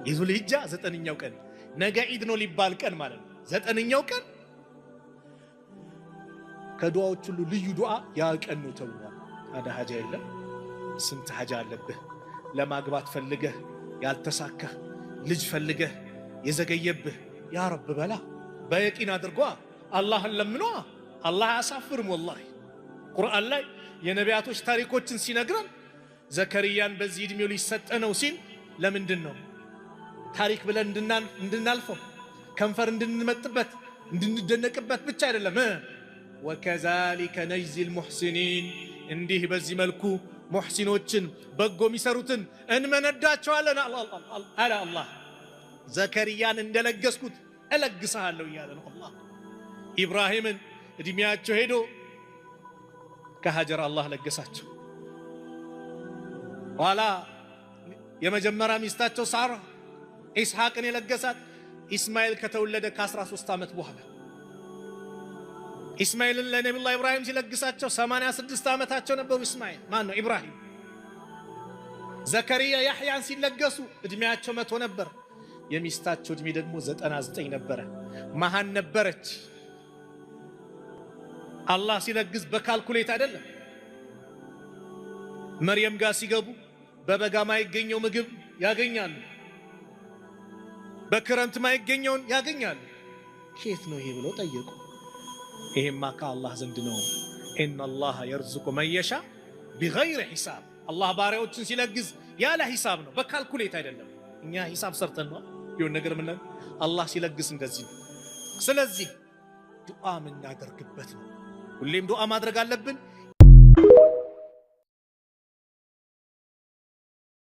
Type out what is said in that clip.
የዙልሂጃ 9ኛው ቀን ነገ ዒድ ነው ሊባል ቀን ማለት ነው። 9ኛው ቀን ከዱዓዎች ሁሉ ልዩ ዱዓ ያ ቀን ነው ተብሏል። ታዲያ ሀጃ የለም? ስንት ሀጃ አለብህ? ለማግባት ፈልገህ ያልተሳካህ፣ ልጅ ፈልገህ የዘገየብህ፣ ያ ረብ በላ፣ በየቂን አድርጓ፣ አላህን ለምኗ። አላህ አያሳፍርም። ወላሂ ቁርአን ላይ የነቢያቶች ታሪኮችን ሲነግረን ዘከርያን በዚህ ዕድሜው ሊሰጠ ነው ሲል ለምንድን ነው? ታሪክ ብለን እንድናልፈው፣ ከንፈር እንድንመጥበት፣ እንድንደነቅበት ብቻ አይደለም። وكذلك نجزي المحسنين፣ እንዲህ በዚህ መልኩ ሙሕሲኖችን፣ በጎ የሚሰሩትን እንመነዳቸዋለን አለ አላህ። ዘከርያን እንደለገስኩት እለግስሃለሁ እያለ ነው አላህ። ኢብራሂምን እድሜያቸው ሄዶ ከሀጀር አላህ ለገሳቸው። ኋላ የመጀመሪያ ሚስታቸው ሳራ ኢስሐቅን የለገሳት ኢስማኤል ከተወለደ ከ13 ዓመት በኋላ። ኢስማኤልን ለነቢዩላህ ኢብራሂም ሲለግሳቸው 86 ዓመታቸው ነበሩ። ኢስማኤል ማን ነው? ኢብራሂም። ዘከርያ ያሕያን ሲለገሱ እድሜያቸው 100 ነበር። የሚስታቸው እድሜ ደግሞ 99 ነበረ። መሃን ነበረች። አላህ ሲለግስ በ calculate አይደለም። መርየም ጋር ሲገቡ በበጋ ማይገኘው ምግብ ያገኛሉ። በክረምት ማይገኘውን ያገኛሉ። ከየት ነው ይሄ ብለው ጠየቁ። ይሄማ ከአላህ ዘንድ ነው። إن الله يرزق من يشاء بغير حساب። አላህ ባሪያዎችን ሲለግስ ያለ ሂሳብ ነው፣ በ calculate አይደለም። እኛ ሂሳብ ሰርተን ነው የሆነ ነገር ምን፣ አላህ ሲለግስ እንደዚህ ነው። ስለዚህ ዱዓ የምናደርግበት ነው። ሁሌም ዱዓ ማድረግ አለብን።